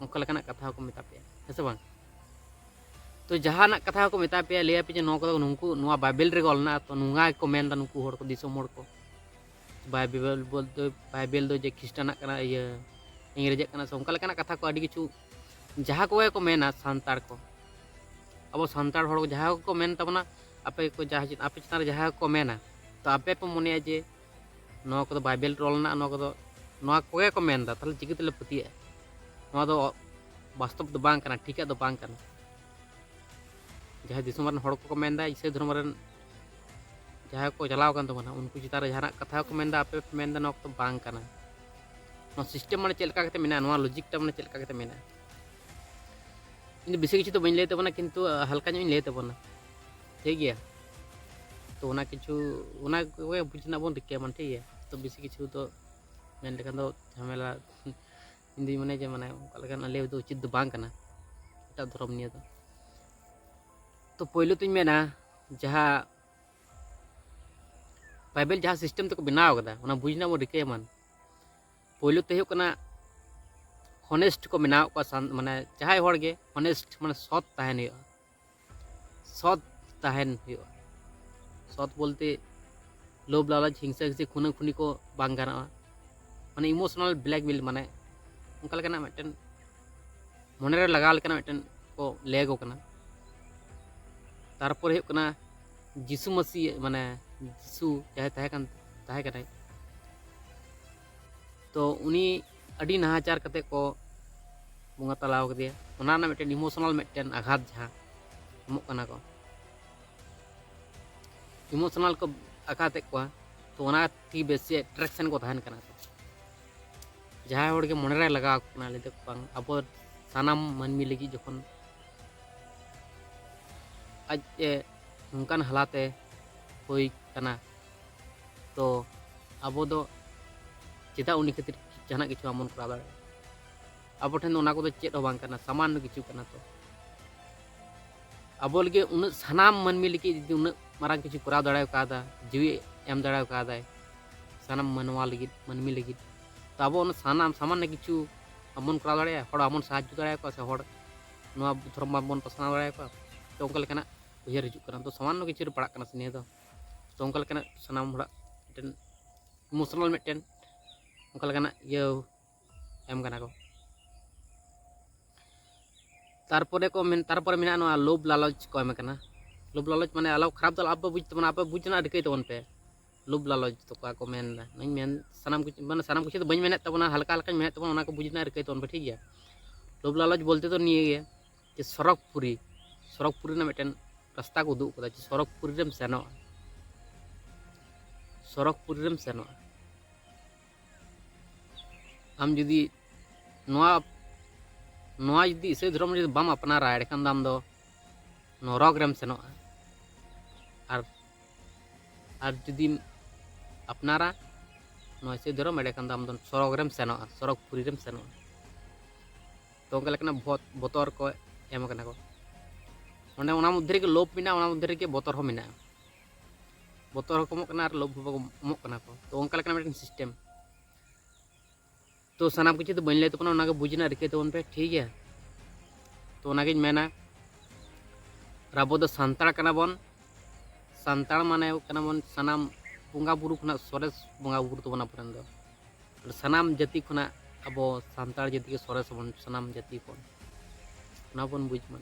ᱚᱱᱠᱟ ᱞᱮᱠᱟᱱᱟᱜ ᱠᱟᱛᱷᱟ ᱦᱚᱸᱠᱚ ᱢᱮᱛᱟ ᱯᱮᱭᱟ, ᱦᱮᱸ ᱥᱮ ᱵᱟᱝ? ᱛᱚ ᱡᱟᱦᱟᱱᱟᱜ ᱠᱟᱛᱷᱟ ᱦᱚᱸᱠᱚ ᱢᱮᱛᱟ ᱯᱮᱭᱟ, ᱞᱟᱹᱭ ᱟᱯᱮ ᱡᱮ ᱱᱚᱣᱟ ᱠᱚᱫᱚ ᱱᱩᱠᱩ, ᱱᱚᱣᱟ ᱵᱟᱭᱵᱮᱞ ᱨᱮᱜᱮ ᱚᱞ ᱢᱮᱱᱟᱜᱼᱟ, ᱛᱚ ᱱᱚᱝᱠᱟ ᱜᱮᱠᱚ ᱢᱮᱱᱫᱟ ᱱᱩᱠᱩ ᱦᱚᱲ ᱠᱚ, ᱫᱤᱥᱚᱢ ᱦᱚᱲ ᱠᱚ, ᱵᱟᱭᱵᱮᱞ ᱵᱚᱞᱛᱮ ᱵᱟᱭᱵᱮᱞ ᱫᱚ ᱡᱮ ᱠᱷᱨᱤᱥᱴᱟᱱᱟᱜ ᱠᱟᱱᱟ, ᱤᱭᱟᱹ ᱤᱝᱨᱮᱡᱟᱜ ᱠᱟᱱᱟ ᱥᱮ ᱚᱱᱠᱟ ᱞᱮᱠᱟᱱᱟᱜ ᱠᱟᱛᱷᱟ ᱠᱚ ᱟᱹᱰᱤ ᱠᱤᱪᱷᱩ ᱡᱟᱦᱟᱸ ᱠᱚᱜᱮ ᱠᱚ ᱢᱮᱱᱟ ᱥᱟᱱᱛᱟᱲ ᱠᱚ, ᱟᱵᱚ ᱥᱟᱱᱛᱟᱲ ᱦᱚᱲ ᱠᱚ ᱡᱟᱦᱟᱸ ᱠᱚᱠᱚ ᱢᱮᱱ ᱛᱟᱵᱚᱱᱟ, ᱟᱯᱮ ᱠᱚ ᱡᱟᱦᱟᱸ ᱪᱮᱫ ᱟᱯᱮ ᱪᱮᱛᱟᱱ ᱨᱮ ᱡᱟᱦᱟᱸ ᱠᱚ ᱢᱮᱱᱟ, ᱛᱚ ᱟᱯᱮ ᱯᱮ ᱢᱚᱱᱮᱭᱟ ᱡᱮ ᱱᱚᱣᱟ ᱠᱚᱫᱚ ᱵᱟᱭᱵᱮᱞ ᱨᱮ ᱚᱞ ᱢᱮᱱᱟᱜᱼᱟ, ᱱᱚᱣᱟ ᱠᱚᱫᱚ ᱱᱚᱣᱟ ᱠᱚᱜᱮ ᱠᱚ ᱢᱮᱱᱫᱟ, ᱛᱟᱦᱚᱞᱮ ᱪᱤᱠᱟᱹ ᱛᱮᱞᱮ ᱯᱟᱹᱛᱭᱟᱹᱜᱼᱟ? ᱱᱚᱣᱟ ᱫᱚ ᱵᱟᱥᱛᱚᱵ ᱫᱚ ᱵᱟᱝ ᱠᱟᱱᱟ, ᱴᱷᱤᱠᱟᱜ ᱫᱚ ᱵᱟᱝ ᱠᱟᱱᱟ᱾ ᱡᱟᱦᱟᱸᱭ ᱫᱤᱥᱚᱢ ᱨᱮᱱ ᱦᱚᱲ ᱠᱚᱠᱚ ᱢᱮᱱᱫᱟ ᱤᱥᱟᱹᱭ ᱫᱷᱚᱨᱚᱢ ᱨᱮᱱ ᱡᱟᱦᱟᱸᱭ ᱠᱚ ᱪᱟᱞᱟᱣ ᱟᱠᱟᱱ ᱛᱟᱵᱚᱱᱟ, ᱩᱱᱠᱩ ᱪᱮᱛᱟᱱ ᱨᱮ ᱡᱟᱦᱟᱱᱟᱜ ᱠᱟᱛᱷᱟ ᱠᱚ ᱢᱮᱱᱫᱟ, ᱟᱯᱮ ᱯᱮ ᱢᱮᱱᱫᱟ ᱱᱚᱣᱟ ᱠᱚᱫᱚ ᱵᱟᱝ ᱠᱟᱱᱟ᱾ ᱱᱚᱣᱟ ᱥᱤᱥᱴᱮᱢ ᱢᱟᱱᱮ ᱪᱮᱫ ᱞᱮᱠᱟ ᱠᱟᱛᱮ ᱢᱮᱱᱟᱜᱼᱟ, ᱱᱚᱣᱟ ᱞᱚᱡᱤᱠᱴᱟ ᱢᱟᱱᱮ ᱪᱮᱫ ᱞᱮᱠᱟ ᱠᱟᱛᱮ ᱢᱮᱱᱟᱜᱼᱟ? ᱤᱧ ᱫᱚ ᱵᱮᱥᱤ ᱠᱤᱪᱷᱩ ᱫᱚ ᱵᱟᱹᱧ ᱞᱟᱹᱭ ᱛᱟᱵᱚᱱᱟ, ᱠᱤᱱᱛᱩ ᱦᱟᱞᱠᱟ ᱧᱚᱜ ᱤᱧ ᱞᱟᱹᱭ ᱛᱟᱵᱚᱱᱟ, ᱴᱷᱤᱠ ᱜᱮᱭᱟ? ᱛᱚ ᱚᱱᱟ ᱠᱤᱪᱷᱩ, ᱚᱱᱟ ᱠᱚᱜᱮ ᱵᱩᱡᱽ ᱨᱮᱱᱟᱜ ᱵᱚᱱ ᱨᱤᱠᱟᱹᱭᱟ ᱢᱟ, ᱴᱷᱤᱠ ᱜᱮᱭᱟ? ᱛᱚ ᱵᱮᱥᱤ ᱠᱤᱪᱷᱩ ᱫᱚ ᱢᱮᱱ ᱞᱮᱠᱷᱟᱱ ᱫᱚ ᱡᱷᱟᱢᱮᱞᱟ᱾ ᱤᱧ ᱫᱩᱧ ᱢᱚᱱᱮᱭᱟ ᱡᱮ ᱢᱟᱱᱮ ᱚᱱᱠᱟ ᱞᱮᱠᱟᱱᱟᱜ ᱞᱟᱹᱭ ᱫᱚ ᱩᱪᱤᱛ ᱫᱚ ᱵᱟᱝ ᱠᱟᱱᱟ ᱮᱴᱟᱜ ᱫᱷᱚᱨᱚᱢ ᱱᱤᱭᱮ ᱫᱚ᱾ ᱛᱚ ᱯᱳᱭᱞᱳ ᱛᱤᱧ ᱢᱮᱱᱟ, ᱡᱟᱦᱟᱸ ᱵᱟᱭᱵᱮᱞ ᱡᱟᱦᱟᱸ ᱥᱤᱥᱴᱮᱢ ᱛᱮᱠᱚ ᱵᱮᱱᱟᱣ ᱠᱟᱫᱟ, ᱚᱱᱟ ᱵᱩᱡᱽ ᱨᱮᱱᱟᱜ ᱵᱚᱱ ᱨᱤᱠᱟᱹᱭᱟ ᱢᱟ᱾ ᱯᱳᱭᱞᱳ ᱛᱮ ᱦᱩᱭᱩᱜ ᱠᱟᱱᱟ ᱦᱚᱱᱮᱥᱴ ᱠᱚ ᱵᱮᱱᱟᱣ ᱠᱚᱣᱟ, ᱢᱟᱱᱮ ᱡᱟᱦᱟᱸᱭ ᱦᱚᱲ ᱜᱮ ᱦᱚᱱᱮᱥᱴ ᱢᱟᱱᱮ ᱥᱚᱛ ᱛᱟᱦᱮᱱ ᱦᱩᱭᱩᱜᱼᱟ, ᱥᱚᱛ ᱛᱟᱦᱮᱱ ᱦᱩᱭᱩᱜᱼᱟ᱾ ᱥᱚᱛ ᱵᱚᱞᱛᱮ ᱞᱳᱵᱷ ᱞᱟᱞᱚᱪ, ᱦᱤᱝᱥᱟᱹ ᱦᱤᱝᱥᱤ, ᱠᱷᱩᱱᱟᱹ ᱠᱷᱩᱱᱤ ᱠᱚ ᱵᱟᱝ ᱜᱟᱱᱚᱜᱼᱟ᱾ ᱢᱟᱱᱮ emotional blackmail, ᱢᱟᱱᱮ ᱚᱱᱠᱟ ᱞᱮᱠᱟᱱᱟᱜ ᱢᱤᱫᱴᱮᱱ ᱢᱚᱱᱮᱨᱮ ᱞᱟᱜᱟᱣ ᱞᱮᱠᱟᱱᱟᱜ ᱢᱤᱫᱴᱮᱱ ᱠᱚ ᱞᱟᱹᱭ ᱟᱠᱚ ᱠᱟᱱᱟ᱾ ᱛᱟᱨᱯᱚᱨᱮ ᱦᱩᱭᱩᱜ ᱠᱟᱱᱟ ᱡᱤᱥᱩ ᱢᱟᱹᱥᱤ, ᱢᱟᱱᱮ ᱡᱤᱥᱩ ᱡᱟᱦᱟᱸᱭ ᱛᱟᱦᱮᱸ ᱠᱟᱱ, ᱛᱟᱦᱮᱸ ᱠᱟᱱᱟᱭ, ᱛᱚ ᱩᱱᱤ ᱟᱹᱰᱤ ᱱᱟᱦᱟᱪᱟᱨ ᱠᱟᱛᱮ ᱠᱚ ᱵᱚᱸᱜᱟ ᱛᱟᱞᱟ ᱟᱠᱟᱫᱮᱭᱟ᱾ ᱚᱱᱟ ᱨᱮᱱᱟᱜ ᱢᱤᱫᱴᱮᱱ emotional ᱢᱤᱫᱴᱮᱱ ᱟᱜᱷᱟᱛ ᱡᱟᱦᱟᱸ ᱮᱢᱚᱜ ᱠᱟᱱᱟ ᱠᱚ, emotional ᱠᱚ ᱟᱜᱷᱟᱛᱮᱫ ᱠᱚᱣᱟ, ᱛᱚ ᱚᱱᱟ ᱛᱮᱜᱮ ᱵᱮᱥᱤ attraction ᱠᱚ ᱛᱟᱦᱮᱱ ᱠᱟᱱᱟ ᱠᱚ᱾ ᱡᱟᱦᱟᱸᱭ ᱦᱚᱲ ᱜᱮ ᱢᱚᱱᱮᱨᱮ ᱞᱟᱜᱟᱣ ᱟᱠᱚ ᱠᱟᱱᱟ, ᱞᱟᱹᱭ ᱫᱟᱠᱚ ᱵᱟᱝ, ᱟᱵᱚ ᱥᱟᱱᱟᱢ ᱢᱟᱹᱱᱢᱤ ᱞᱟᱹᱜᱤᱫ ᱡᱚᱠᱷᱚᱱ ᱟᱡ ᱮ ᱱᱚᱝᱠᱟᱱ ᱦᱟᱞᱟᱛᱮ ᱦᱩᱭ ᱠᱟᱱᱟ, ᱛᱚ ᱟᱵᱚ ᱫᱚ ᱪᱮᱫᱟᱜ ᱩᱱᱤ ᱠᱷᱟᱹᱛᱤᱨ ᱡᱟᱦᱟᱱᱟᱜ ᱠᱤᱪᱷᱩ ᱵᱟᱵᱚᱱ ᱠᱚᱨᱟᱣ ᱫᱟᱲᱮᱭᱟᱜᱼᱟ? ᱟᱵᱚ ᱴᱷᱮᱱ ᱫᱚ ᱚᱱᱟ ᱠᱚᱫᱚ ᱪᱮᱫ ᱦᱚᱸ ᱵᱟᱝ ᱠᱟᱱᱟ, ᱥᱟᱢᱟᱱᱱᱚ ᱠᱤᱪᱷᱩ ᱠᱟᱱᱟ᱾ ᱛᱚ ᱟᱵᱚ ᱞᱟᱹᱜᱤᱫ ᱩᱱᱟᱹᱜ, ᱥᱟᱱᱟᱢ ᱢᱟᱹᱱᱢᱤ ᱞᱟᱹᱜᱤᱫ ᱡᱩᱫᱤ ᱩᱱᱟᱹᱜ ᱢᱟᱨᱟᱝ ᱠᱤᱪᱷᱩ ᱠᱚᱨᱟᱣ ᱫᱟᱲᱮ ᱠᱟᱣᱫᱟ, ᱡᱤᱣᱤ ᱮᱢ ᱫᱟᱲᱮ ᱠᱟᱣᱫᱟᱭ ᱥᱟᱱᱟᱢ ᱢᱟᱱᱣᱟ ᱞᱟᱹᱜᱤᱫ, ᱢᱟᱹᱱᱢᱤ ᱞᱟᱹᱜᱤᱫ, ᱛᱚ ᱟᱵᱚ ᱚᱱᱟ ᱥᱟᱱᱟᱢ ᱥᱟᱢᱟᱱᱱᱚ ᱠᱤᱪᱷᱩ ᱵᱟᱵᱚᱱ ᱠᱚᱨᱟᱣ ᱫᱟᱲᱮᱭᱟᱜᱼᱟ? ᱦᱚᱲ ᱵᱟᱵᱚᱱ ᱥᱟᱦᱟᱡᱽᱡᱚ ᱫᱟᱲᱮᱭᱟᱠᱚᱣᱟ ᱥᱮ ᱦᱚᱲ ᱱᱚᱣᱟ ᱫᱷᱚᱨᱚᱢ ᱵᱟᱵᱚᱱ ᱯᱟᱥᱱᱟᱣ ᱫᱟᱲᱮᱭᱟᱠᱚᱣᱟ? ᱛᱚ ᱚᱱᱠᱟ ᱞᱮᱠᱟᱱᱟᱜ ᱩᱭᱦᱟᱹᱨ ᱦᱤᱡᱩᱜ ᱠᱟᱱᱟ᱾ ᱛᱚ ᱥᱟᱢᱟᱱᱱᱚ ᱠᱤᱪᱷᱩ ᱨᱮ ᱯᱟᱲᱟᱜ ᱠᱟᱱᱟ ᱥᱮ ᱱᱤᱭᱟᱹ ᱫᱚ᱾ ᱛᱚ ᱚᱱᱠᱟ ᱞᱮᱠᱟᱱᱟᱜ ᱥᱟᱱᱟᱢ ᱦᱚᱲᱟᱜ ᱢᱤᱫᱴᱮᱱ emotional ᱢᱤᱫᱴᱮᱱ ᱚᱱᱠᱟ ᱞᱮᱠᱟᱱᱟᱜ ᱤᱭᱟᱹ ᱮᱢ ᱠᱟᱱᱟ ᱠᱚ᱾ ᱛᱟᱨᱯᱚᱨᱮ ᱠᱚ ᱢᱮᱱ, ᱛᱟᱨᱯᱚᱨᱮ ᱢᱮᱱᱟᱜᱼᱟ ᱱᱚᱣᱟ ᱞᱳᱵᱷ ᱞᱟᱞᱚᱪ ᱠᱚ ᱮᱢ ᱠᱟᱱᱟ᱾ ᱞᱳᱵᱷ ᱞᱟᱞᱚᱪ ᱢᱟᱱᱮ ᱟᱞᱚ ᱠᱷᱟᱨᱟᱯ ᱫᱚ ᱟᱞᱚᱯᱮ ᱵᱩᱡᱽ ᱛᱟᱵᱚᱱᱟ, ᱟᱯᱮ ᱵᱩᱡᱽ ᱨᱮᱱᱟᱜ ᱨᱤᱠᱟᱹᱭ ᱛᱟᱵᱚᱱ ᱯᱮ᱾ ᱞᱳᱵᱷ ᱞᱟᱞᱚᱪ ᱫᱚ ᱚᱠᱟ ᱠᱚ ᱢᱮᱱ ᱮᱫᱟ, ᱚᱱᱟᱧ ᱢᱮᱱ, ᱥᱟᱱᱟᱢ ᱠᱤᱪᱷᱩ, ᱢᱟᱱᱮ ᱥᱟᱱᱟᱢ ᱠᱤᱪᱷᱩ ᱫᱚ ᱵᱟᱹᱧ ᱢᱮᱱᱮᱫ ᱛᱟᱵᱚᱱᱟ, ᱦᱟᱞᱠᱟ ᱦᱟᱞᱠᱟᱧ ᱢᱮᱱᱮᱫ ᱛᱟᱵᱚᱱᱟ, ᱚᱱᱟ ᱠᱚ ᱵᱩᱡᱽ ᱨᱮᱱᱟᱜ ᱨᱤᱠᱟᱹᱭ ᱛᱟᱵᱚᱱ ᱯᱮ, ᱴᱷᱤᱠ ᱜᱮᱭᱟ? ᱞᱳᱵᱷ ᱞᱟᱞᱚᱪ ᱵᱚᱞᱛᱮ ᱫᱚ ᱱᱤᱭᱟᱹ ᱜᱮ, ᱡᱮ ᱥᱚᱨᱚᱜᱽᱯᱩᱨᱤ, ᱥᱚᱨᱚᱜᱽᱯᱩᱨᱤ ᱨᱮᱱᱟᱜ ᱢᱤᱫᱴᱮᱱ ᱨᱟᱥᱛᱟ ᱠᱚ ᱩᱫᱩᱜ ᱠᱟᱫᱟ, ᱡᱮ ᱥᱚᱨᱚᱜᱽᱯᱩᱨᱤ ᱨᱮᱢ ᱥᱮᱱᱚᱜᱼᱟ, ᱥᱚᱨᱚᱜᱽᱯᱩᱨᱤ ᱨᱮᱢ ᱥᱮᱱᱚᱜᱼᱟ᱾ ᱟᱢ ᱡᱩᱫᱤ ᱱᱚᱣᱟ, ᱱᱚᱣᱟ ᱡᱩᱫᱤ ᱤᱥᱟᱹᱭ ᱫᱷᱚᱨᱚᱢ ᱡᱩᱫᱤ ᱵᱟᱢ ᱟᱯᱱᱟᱨᱟ, ᱮᱸᱰᱮᱠᱷᱟᱱ ᱫᱚ ᱟᱢ ᱫᱚ ᱱᱚᱨᱚᱠ ᱨᱮᱢ ᱥᱮᱱᱚᱜᱼᱟ᱾ ᱟᱨ, ᱟᱨ ᱡᱩᱫᱤᱢ ᱟᱯᱱᱟᱨᱟ ᱱᱚᱣᱟ ᱤᱥᱟᱹᱭ ᱫᱷᱚᱨᱚᱢ, ᱮᱸᱰᱮᱠᱷᱟᱱ ᱫᱚ ᱟᱢ ᱫᱚ ᱥᱚᱨᱚᱜᱽ ᱨᱮᱢ ᱥᱮᱱᱚᱜᱼᱟ, ᱥᱚᱨᱚᱜᱽᱯᱩᱨᱤ ᱨᱮᱢ ᱥᱮᱱᱚᱜᱼᱟ᱾ ᱛᱚ ᱚᱱᱠᱟ ᱞᱮᱠᱟᱱᱟᱜ ᱵᱚᱛ-, ᱵᱚᱛᱚᱨ ᱠᱚ ᱮᱢ ᱠᱟᱱᱟ ᱠᱚ᱾ ᱚᱸᱰᱮ ᱚᱱᱟ ᱢᱚᱫᱽᱫᱷᱮ ᱨᱮᱜᱮ ᱞᱳᱵᱷ ᱢᱮᱱᱟᱜᱼᱟ, ᱚᱱᱟ ᱢᱚᱫᱽᱫᱷᱮ ᱨᱮᱜᱮ ᱵᱚᱛᱚᱨ ᱦᱚᱸ ᱢᱮᱱᱟᱜᱼᱟ᱾ ᱵᱚᱛᱚᱨ ᱦᱚᱸ ᱠᱚᱢᱚᱜ ᱠᱟᱱᱟ ᱟᱨ ᱞᱳᱵᱷ ᱦᱚᱸ ᱠᱚᱢᱚᱜ ᱠᱟᱱᱟ ᱠᱚ᱾ ᱛᱚ ᱚᱱᱠᱟ ᱞᱮᱠᱟᱱᱟᱜ ᱢᱤᱫᱴᱮᱱ system᱾ ᱛᱚ ᱥᱟᱱᱟᱢ ᱠᱤᱪᱷᱩ ᱫᱚ ᱵᱟᱹᱧ ᱞᱟᱹᱭ ᱛᱟᱵᱚᱱᱟ, ᱚᱱᱟᱜᱮ ᱵᱩᱡᱽ ᱨᱮᱱᱟᱜ ᱨᱤᱠᱟᱹᱭ ᱛᱟᱵᱚᱱ ᱯᱮ, ᱴᱷᱤᱠ ᱜᱮᱭᱟ? ᱛᱚ ᱚᱱᱟᱜᱤᱧ ᱢᱮᱱᱟ, ᱟᱨ ᱟᱵᱚ ᱫᱚ ᱥᱟᱱᱛᱟᱲ ᱠᱟᱱᱟ ᱵᱚᱱ, ᱥᱟᱱᱛᱟᱲ ᱢᱟᱱᱮ ᱠᱟᱱᱟ ᱵᱚᱱ ᱥᱟᱱᱟᱢ ᱵᱚᱸᱜᱟ ᱵᱩᱨᱩ ᱠᱷᱚᱱᱟᱜ ᱥᱚᱨᱮᱥ ᱵᱚᱸᱜᱟ ᱵᱩᱨᱩ ᱛᱟᱵᱚᱱ ᱟᱵᱚᱨᱮᱱ ᱫᱚ᱾ ᱟᱨ ᱥᱟᱱᱟᱢ ᱡᱟᱹᱛᱤ ᱠᱷᱚᱱᱟᱜ ᱟᱵᱚ ᱥᱟᱱᱛᱟᱲ ᱡᱟᱹᱛᱤ ᱜᱮ ᱥᱚᱨᱮᱥ ᱟᱵᱚᱱ, ᱥᱟᱱᱟᱢ ᱡᱟᱹᱛᱤ ᱠᱷᱚᱱ᱾ ᱚᱱᱟ ᱵᱚᱱ ᱵᱩᱡᱽ ᱢᱟ᱾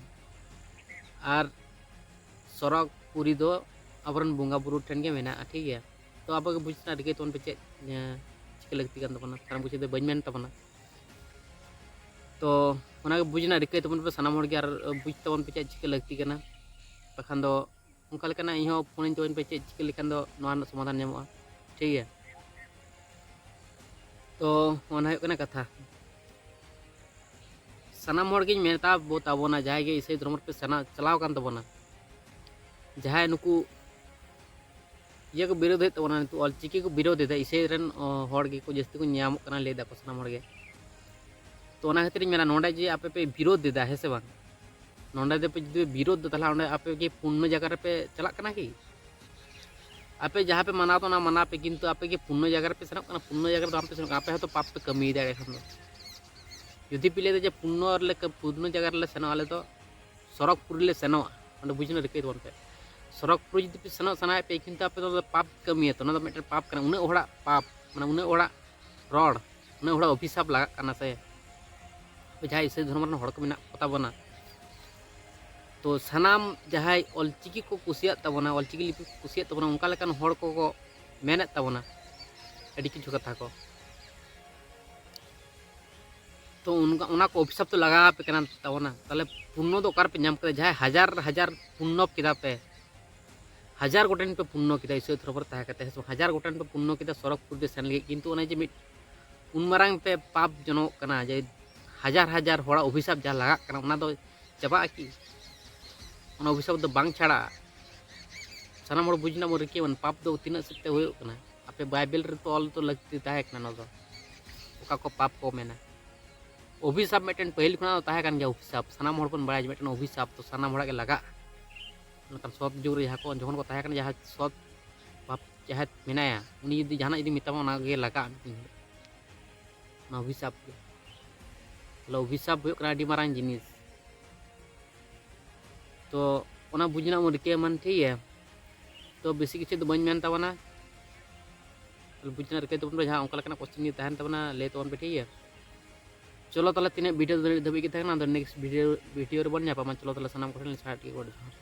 ᱟᱨ ᱥᱚᱨᱚᱜᱽ ᱯᱩᱨᱤ ᱫᱚ ᱟᱵᱚᱨᱮᱱ ᱵᱚᱸᱜᱟ ᱵᱩᱨᱩ ᱴᱷᱮᱱ ᱜᱮ ᱢᱮᱱᱟᱜᱼᱟ, ᱴᱷᱤᱠ ᱜᱮᱭᱟ? ᱛᱚ ᱟᱵᱚ ᱜᱮ ᱵᱩᱡᱽ ᱨᱮᱱᱟᱜ ᱨᱤᱠᱟᱹᱭ ᱛᱟᱵᱚᱱ ᱯᱮ ᱪᱮᱫ, ᱮᱸ, ᱪᱤᱠᱟᱹ ᱞᱟᱹᱠᱛᱤ ᱠᱟᱱ ᱛᱟᱵᱚᱱᱟ, ᱥᱟᱱᱟᱢ ᱠᱤᱪᱷᱩ ᱫᱚ ᱵᱟᱹᱧ ᱢᱮᱱ ᱛᱟᱵᱚᱱᱟ᱾ ᱛᱚ ᱚᱱᱟᱜᱮ ᱵᱩᱡᱽ ᱨᱮᱱᱟᱜ ᱨᱤᱠᱟᱹᱭ ᱛᱟᱵᱚᱱ ᱯᱮ ᱥᱟᱱᱟᱢ ᱦᱚᱲ ᱜᱮ, ᱟᱨ ᱵᱩᱡᱽ ᱛᱟᱵᱚᱱ ᱯᱮ ᱪᱮᱫ ᱪᱤᱠᱟᱹ ᱞᱟᱹᱠᱛᱤ ᱠᱟᱱᱟ᱾ ᱵᱟᱠᱷᱟᱱ ᱫᱚ ᱚᱱᱠᱟ ᱞᱮᱠᱟᱱᱟᱜ ᱤᱧ ᱦᱚᱸ ᱯᱷᱳᱱ ᱤᱧ ᱛᱟᱵᱚᱱ ᱯᱮ ᱪᱮᱫ ᱪᱤᱠᱟᱹ ᱞᱮᱠᱷᱟᱱ ᱫᱚ ᱱᱚᱣᱟ ᱨᱮᱱᱟᱜ ᱥᱚᱢᱟᱫᱷᱟᱱ ᱧᱟᱢᱚᱜᱼᱟ, ᱴᱷᱤᱠ ᱜᱮᱭᱟ? ᱛᱚ ᱚᱱᱟ ᱦᱩᱭᱩᱜ ᱠᱟᱱᱟ ᱠᱟᱛᱷᱟ᱾ ᱥᱟᱱᱟᱢ ᱦᱚᱲ ᱜᱤᱧ ᱢᱮᱛᱟ ᱵᱚ ᱛᱟᱵᱚᱱᱟ, ᱡᱟᱦᱟᱸᱭ ᱜᱮ ᱤᱥᱟᱹᱭ ᱫᱷᱚᱨᱚᱢ ᱨᱮᱯᱮ ᱥᱮᱱᱟ-, ᱪᱟᱞᱟᱣ ᱟᱠᱟᱱ ᱛᱟᱵᱚᱱᱟ, ᱡᱟᱦᱟᱸᱭ ᱱᱩᱠᱩ ᱤᱭᱟᱹ ᱠᱚ ᱵᱤᱨᱳᱫᱷᱮᱫ ᱛᱟᱵᱚᱱᱟ, ᱱᱤᱛᱚᱜ ᱚᱞᱪᱤᱠᱤ ᱠᱚ ᱵᱤᱨᱳᱫᱷ ᱮᱫᱟ, ᱤᱥᱟᱹᱭ ᱨᱮᱱ, ᱚ, ᱦᱚᱲ ᱜᱮᱠᱚ ᱡᱟᱹᱥᱛᱤ ᱠᱚ ᱧᱟᱢᱚᱜ ᱠᱟᱱᱟ, ᱞᱟᱹᱭ ᱫᱟᱠᱚ ᱥᱟᱱᱟᱢ ᱦᱚᱲ ᱜᱮ᱾ ᱛᱚ ᱚᱱᱟ ᱠᱷᱟᱹᱛᱤᱨ ᱤᱧ ᱢᱮᱱᱟ, ᱱᱚᱰᱮ ᱡᱮ ᱟᱯᱮ ᱯᱮ ᱵᱤᱨᱳᱫᱷ ᱮᱫᱟ, ᱦᱮᱸ ᱥᱮ ᱵᱟᱝ? ᱱᱚᱰᱮ ᱫᱚ ᱯᱮ ᱡᱩᱫᱤ ᱯᱮ ᱵᱤᱨᱳᱫᱷ ᱫᱟ, ᱛᱟᱦᱚᱞᱮ ᱚᱸᱰᱮ ᱟᱯᱮ ᱜᱮ ᱯᱩᱱᱱᱚ ᱡᱟᱭᱜᱟ ᱨᱮᱯᱮ ᱪᱟᱞᱟᱜ ᱠᱟᱱᱟ ᱠᱤ? ᱟᱯᱮ ᱡᱟᱦᱟᱸ ᱯᱮ ᱢᱟᱱᱟᱣ ᱫᱟ, ᱚᱱᱟ ᱢᱟᱱᱟᱣ ᱯᱮ, ᱠᱤᱱᱛᱩ ᱟᱯᱮ ᱜᱮ ᱯᱩᱱᱱᱚ ᱡᱟᱭᱜᱟ ᱨᱮᱯᱮ ᱥᱮᱱᱚᱜ ᱠᱟᱱᱟ, ᱯᱩᱱᱱᱚ ᱡᱟᱭᱜᱟ ᱨᱮᱫᱚ ᱵᱟᱝ ᱯᱮ ᱥᱮᱱᱚᱜ ᱠᱟᱱᱟ, ᱟᱯᱮ ᱦᱚᱸᱛᱚ ᱯᱟᱯ ᱯᱮ ᱠᱟᱹᱢᱤᱭᱮᱫᱟ ᱮᱸᱰᱮᱠᱷᱟᱱ ᱫᱚ᱾ ᱡᱩᱫᱤ ᱯᱮ ᱞᱟᱹᱭᱫᱟ ᱡᱮ ᱯᱩᱱᱱᱚ ᱨᱮᱞᱮ ᱠᱟᱹ-, ᱯᱩᱱᱱᱚ ᱡᱟᱭᱜᱟ ᱨᱮᱞᱮ ᱥᱮᱱᱚᱜᱼᱟ, ᱟᱞᱮ ᱫᱚ ᱥᱚᱨᱚᱜᱽ ᱯᱩᱨᱤ ᱞᱮ ᱥᱮᱱᱚᱜᱼᱟ, ᱚᱸᱰᱮ ᱵᱩᱡᱽ ᱨᱮᱱᱟᱜ ᱨᱤᱠᱟᱹᱭ ᱛᱟᱵᱚᱱ ᱯᱮ᱾ ᱥᱚᱨᱚᱜᱽ ᱯᱩᱨᱤ ᱡᱩᱫᱤ ᱯᱮ ᱥᱮᱱᱚᱜ ᱥᱟᱱᱟᱭᱮᱫ ᱯᱮ, ᱠᱤᱱᱛᱩ ᱟᱯᱮ ᱫᱚ ᱯᱟᱯ ᱠᱟᱹᱢᱤᱭᱟ ᱛᱚ, ᱚᱱᱟ ᱫᱚ ᱢᱤᱫᱴᱮᱱ ᱯᱟᱯ ᱠᱟᱱᱟ, ᱩᱱᱟᱹᱜ ᱦᱚᱲᱟᱜ ᱯᱟᱯ, ᱢᱟᱱᱮ ᱩᱱᱟᱹᱜ ᱦᱚᱲᱟᱜ ᱨᱚᱲ, ᱩᱱᱟᱹᱜ ᱦᱚᱲᱟᱜ ᱚᱵᱷᱤᱥᱟᱯ ᱞᱟᱜᱟᱜ ᱠᱟᱱᱟ ᱥᱮ᱾ ᱟᱯᱮ ᱡᱟᱦᱟᱸᱭ ᱤᱥᱟᱹᱭ ᱫᱷᱚᱨᱚᱢ ᱨᱮᱱ ᱦᱚᱲ ᱠᱚ ᱢᱮᱱᱟᱜ ᱠᱚ ᱛᱟᱵᱚᱱᱟ, ᱛᱚ ᱥᱟᱱᱟᱢ ᱡᱟᱦᱟᱸᱭ ᱚᱞᱪᱤᱠᱤ ᱠᱚ ᱠᱩᱥᱤᱭᱟᱜ ᱛᱟᱵᱚᱱᱟ, ᱚᱞᱪᱤᱠᱤ ᱞᱤᱯᱤ ᱠᱚ ᱠᱩᱥᱤᱭᱟᱜ ᱛᱟᱵᱚᱱᱟ, ᱚᱱᱠᱟ ᱞᱮᱠᱟᱱ ᱦᱚᱲ ᱠᱚᱠᱚ ᱢᱮᱱᱮᱫ ᱛᱟᱵᱚᱱᱟ ᱟᱹᱰᱤ ᱠᱤᱪᱷᱩ ᱠᱟᱛᱷᱟ ᱠᱚ᱾ ᱛᱚ ᱚᱱᱠᱟ, ᱚᱱᱟ ᱠᱚ ᱚᱵᱷᱤᱥᱟᱯ ᱫᱚ ᱞᱟᱜᱟᱣ ᱟᱯᱮ ᱠᱟᱱᱟ ᱛᱟᱵᱚᱱᱟ, ᱛᱟᱦᱚᱞᱮ ᱯᱩᱱᱱᱚ ᱫᱚ ᱚᱠᱟ ᱨᱮᱯᱮ ᱧᱟᱢ ᱠᱮᱫᱟ? ᱡᱟᱦᱟᱸᱭ ᱦᱟᱡᱟᱨ ᱦᱟᱡᱟᱨ ᱯᱩᱱᱱᱚ ᱠᱮᱫᱟ ᱯᱮ, ᱦᱟᱡᱟᱨ ᱜᱚᱴᱮᱱ ᱯᱮ ᱯᱩᱱᱱᱚ ᱠᱮᱫᱟ ᱤᱥᱟᱹᱭ ᱫᱷᱚᱨᱚᱢ ᱨᱮ ᱛᱟᱦᱮᱸ ᱠᱟᱛᱮ, ᱦᱮᱸ ᱥᱮ ᱵᱟᱝ? ᱦᱟᱡᱟᱨ ᱜᱚᱴᱮᱱ ᱯᱮ ᱯᱩᱱᱱᱚ ᱠᱮᱫᱟ ᱥᱚᱨᱚᱜᱽ ᱯᱩᱨᱤ ᱨᱮ ᱥᱮᱱ ᱞᱟᱹᱜᱤᱫ, ᱠᱤᱱᱛᱩ ᱚᱱᱮ ᱡᱮ ᱢᱤᱫ ᱩᱱ ᱢᱟᱨᱟᱝ ᱯᱮ ᱯᱟᱯ ᱡᱚᱱᱚᱜ ᱠᱟᱱᱟ, ᱡᱮ ᱦᱟᱡᱟᱨ ᱦᱟᱡᱟᱨ ᱦᱚᱲᱟᱜ ᱚᱵᱷᱤᱥᱟᱯ ᱡᱟᱦᱟᱸ ᱞᱟᱜᱟᱜ ᱠᱟᱱᱟ, ᱚᱱᱟ ᱫᱚ ᱪᱟᱵᱟᱜᱼᱟ ᱠᱤ? ᱚᱱᱟ ᱚᱵᱷᱤᱥᱟᱯ ᱫᱚ ᱵᱟᱝ ᱪᱷᱟᱲᱟᱜᱼᱟ᱾ ᱥᱟᱱᱟᱢ ᱦᱚᱲ ᱵᱩᱡᱽ ᱨᱮᱱᱟᱜ ᱵᱚᱱ ᱨᱤᱠᱟᱹᱭ ᱢᱟ, ᱯᱟᱯ ᱫᱚ ᱛᱤᱱᱟᱹᱜ ᱥᱮᱫ ᱛᱮ ᱦᱩᱭᱩᱜ ᱠᱟᱱᱟ᱾ ᱟᱯᱮ ᱵᱟᱭᱵᱮᱞ ᱨᱮ ᱛᱚ ᱚᱞ ᱫᱚ ᱞᱟᱹᱠᱛᱤ ᱛᱟᱦᱮᱸ ᱠᱟᱱᱟ, ᱱᱚᱣᱟ ᱫᱚ ᱚᱠᱟ ᱠᱚ ᱯᱟᱯ ᱠᱚ ᱢᱮᱱᱟ᱾ ᱚᱵᱷᱤᱥᱟᱯ ᱢᱤᱫᱴᱮᱱ ᱯᱟᱹᱦᱤᱞ ᱠᱷᱚᱱᱟᱜ ᱫᱚ ᱛᱟᱦᱮᱸ ᱠᱟᱱ ᱜᱮᱭᱟ, ᱚᱵᱷᱤᱥᱟᱯ᱾ ᱥᱟᱱᱟᱢ ᱦᱚᱲ ᱵᱚᱱ ᱵᱟᱲᱟᱭᱟ ᱡᱮ ᱢᱤᱫᱴᱮᱱ ᱚᱵᱷᱤᱥᱟᱯ ᱫᱚ ᱥᱟᱱᱟᱢ ᱦᱚᱲᱟᱜ ᱜᱮ ᱞᱟᱜᱟᱜᱼᱟ᱾ ᱢᱮᱱᱠᱷᱟᱱ ᱥᱚᱛ ᱡᱩᱜᱽ ᱨᱮ ᱡᱟᱦᱟᱸ ᱠᱚ, ᱡᱚᱠᱷᱚᱱ ᱠᱚ ᱛᱟᱦᱮᱸ ᱠᱟᱱᱟ, ᱡᱟᱦᱟᱸ ᱥᱚᱛ ᱵᱷᱟᱵᱽ ᱡᱟᱦᱟᱸᱭ ᱢᱮᱱᱟᱭᱟ, ᱩᱱᱤ ᱡᱩᱫᱤ ᱡᱟᱦᱟᱱᱟᱜ ᱡᱩᱫᱤ ᱢᱮᱛᱟᱢᱟ, ᱚᱱᱟ ᱜᱮ ᱞᱟᱜᱟᱜᱼᱟ ᱢᱤᱫ ᱫᱤᱱ ᱦᱤᱞᱳᱜ᱾ ᱚᱱᱟ ᱚᱵᱷᱤᱥᱟᱯ ᱜᱮ᱾ ᱛᱟᱦᱞᱮ ᱚᱵᱷᱤᱥᱟᱯ ᱦᱩᱭᱩᱜ ᱠᱟᱱᱟ ᱟᱹᱰᱤ ᱢᱟᱨᱟᱝ ᱡᱤᱱᱤᱥ᱾ ᱛᱚ ᱚᱱᱟ ᱵᱩᱡᱽ ᱨᱮᱱᱟᱜ ᱵᱚᱱ ᱨᱤᱠᱟᱹᱭᱟ ᱢᱟᱱ, ᱴᱷᱤᱠ ᱜᱮᱭᱟ? ᱛᱚ ᱵᱮᱥᱤ ᱠᱤᱪᱷᱩ ᱫᱚ ᱵᱟᱹᱧ ᱢᱮᱱ ᱛᱟᱵᱚᱱᱟ᱾ ᱛᱟᱦᱚᱞᱮ ᱵᱩᱡᱽ ᱨᱮᱱᱟᱜ ᱨᱤᱠᱟᱹᱭ ᱛᱟᱵᱚᱱ ᱯᱮ, ᱡᱟᱦᱟᱸ ᱚᱱᱠᱟ ᱞᱮᱠᱟᱱᱟᱜ ᱠᱚᱥᱪᱮᱱ ᱜᱮ ᱛᱟᱦᱮᱱ ᱛᱟᱵᱚᱱᱟ, ᱞᱟᱹᱭ ᱛᱟᱵᱚᱱ ᱯᱮ, ᱴᱷᱤᱠ ᱜᱮᱭᱟ᱾ ᱪᱚᱞᱚ ᱛᱟᱦᱚᱞᱮ ᱛᱤᱱᱟᱹᱜ ᱵᱷᱤᱰᱤᱭᱳ ᱫᱷᱟᱹᱵᱤᱡ ᱜᱮ ᱛᱟᱦᱮᱸ ᱠᱟᱱᱟ, ᱟᱫᱚ ᱱᱮᱠᱥᱴ ᱵᱷᱤᱰᱤᱭᱳ ᱵᱷᱤᱰᱤᱭᱳ ᱨᱮᱵᱚᱱ ᱧᱟᱯᱟᱢᱟ᱾ ᱪᱚᱞᱚ ᱛᱟᱦᱚᱞᱮ ᱥᱟᱱᱟᱢ ᱠᱚᱴᱷᱮᱱ ᱥᱟᱨᱦᱟᱣ ᱜᱮ ᱜᱚᱰ ᱡᱚᱦᱟᱨ᱾